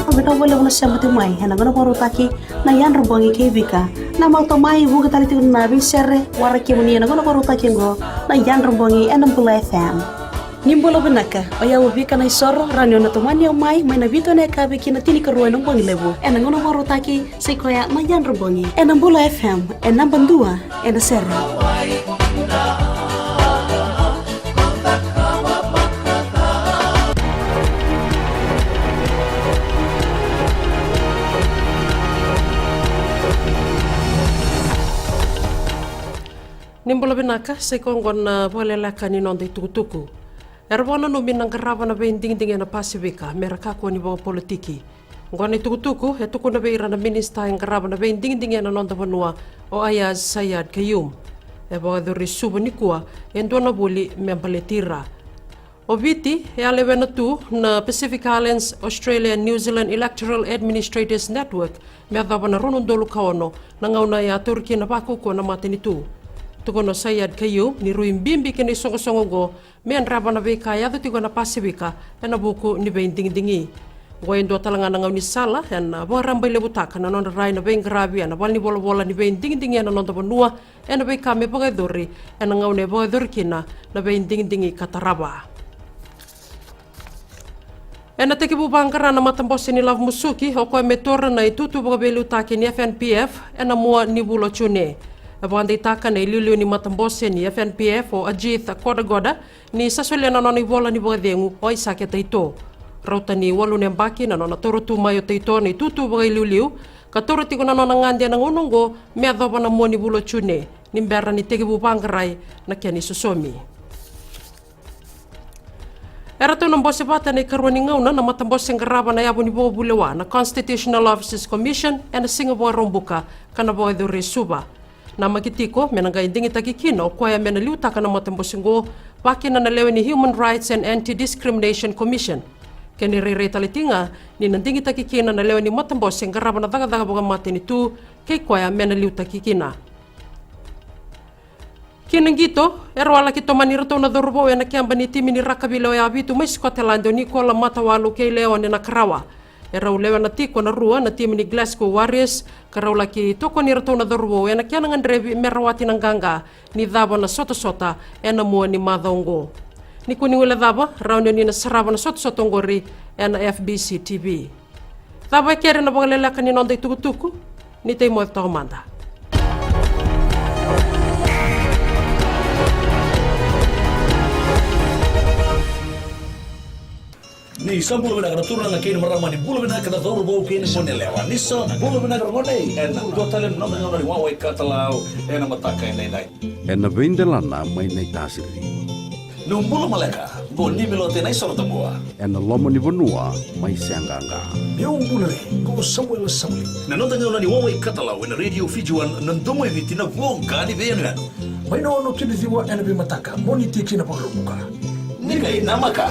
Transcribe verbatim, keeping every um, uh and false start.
Vinaka vakalevu na sema tiko mai ena gauna vakarautaki na Yadra Bogi kei Vika. Na mautau mai vuki tale tiko na veisere, waraki kemuni ena gauna vakarautaki oqo na Yadra Bogi ena Bula F M. Ni bula vinaka, o yau o Vika Naisoro, rawa ni o na tomani au mai, mai na vitu ena yakavi ki na tinikarua ena bogi levu. Ena gauna vakarautaki, sai koya na Yadra Bogi. Ena Bula F M, e naba dua ena sere. Ni bula vinaka, sai koya oqo na vakaleleka ni noda itukutuku. Era vakananumi na qarava na veidigidigi ena Pasifika me ra kakua ni vakapolitiki. Oqo na itukutuku e tukuna vei ira na minisita e qarava na veidigidigi ena noda vanua, o Aiyaz Sayed-Khaiyum. E vakayacori e Suva nikua e dua na vuli me baleti ira. O Viti e a lewena tu na Pacific Islands Australia New Zealand Electoral Administrators Network me yacova na rua na udolu ka ono na gauna e a tauri kina vakaukauwa na matanitu. Tukuna o Sayed-Khaiyum ni rui bibi ki na isoqosoqo oqo me yadrava na veika e yaco tiko ena Pasifika ena vuku ni veidigidigi. Oqo e dua tale ga na gaunisala ena vakarabailevutaka na nodra rai na veiqaravi ena valenivolavola ni veidigidigi ena noda vanua, ena veika me vakayacori ena gauna e vakayacori kina na veidigidigi ka tarava. Ena tekivu vaqara na matabose ni lavo musuki o koya me taura na itutu vakaveiliutaki ni F N P F ena mua ni vula o June. E vakadeitaka na iliuliu ni matabose ni F N P F o Ajith Kodagoda ni sa solia na nona ivola ni vakacegu o Aisake Taito. Rauta ni walu na yabaki na nona taura tu mai o Taito na itutu vakailiuliu, ka taura tiko na nona gade ena gauna oqo me yacova na mua ni vula o June, ni bera ni tekivu vaqarai na kena isosomi. Eratou na bose vata ena ikarua ni gauna na matabose qarava na yavu ni vakavulewa na Constitutional Officers Commission ena siga Vakaraubuka ka na vakayacori e Suva. Namaki tiko me na qai digitaki kina o koya me na liutaka na matabose oqo, vakakina na lewe ni Human Rights and Anti-Discrimination Commission. Kena irairai tale tiko ga ni na digitaki kina na lewe ni matabose qarava na cakacaka vakamatanitu, kei koya me na liutaki kina. Ki na qito, e rau a laki tomani iratou na cauravou ena keba ni timi ni rakavi lewe vitu mai Scotland o Nikola Matawalu kei Leone Nakarawa. E rau lewena tiko na rua na timi ni Glasgow Warriors, ka rau laki tokoni iratou na cauravou ena kena gadrevi me rawati na qaqa ni cava na sotasota ena mua ni macawa oqo. Ni kua ni guilecava, rawa ni o ni na sarava na sotasota oqori ena F B C T V. Cava e kere na vakaleleka ni noda itukutuku? Ni tei moce toka mada. Ni sa bula vinaka na turaga kei na marama, ni bula vinaka na cauravou kei na goneyalewa, ni sa bula vinaka na gone. Ena dua tale na noda gauna ni wawa ikatalau ena mataka edaidai. Ena veidelana mai Naitasiri. Niu bula maleka, qo Nimilote Naisorotabua. Ena loma ni vanua mai Seaqaqa. Niu bula re, qo Samuela Sauli. Na noda gauna ni wawa ikatalau ena Radio Fiji One, na domo i Viti, na voqa ni veiyanuyanu. Mai na ono ki na ciwa ena veimataka, Moniti ki na Vakaraubuka. Ni qai namaka.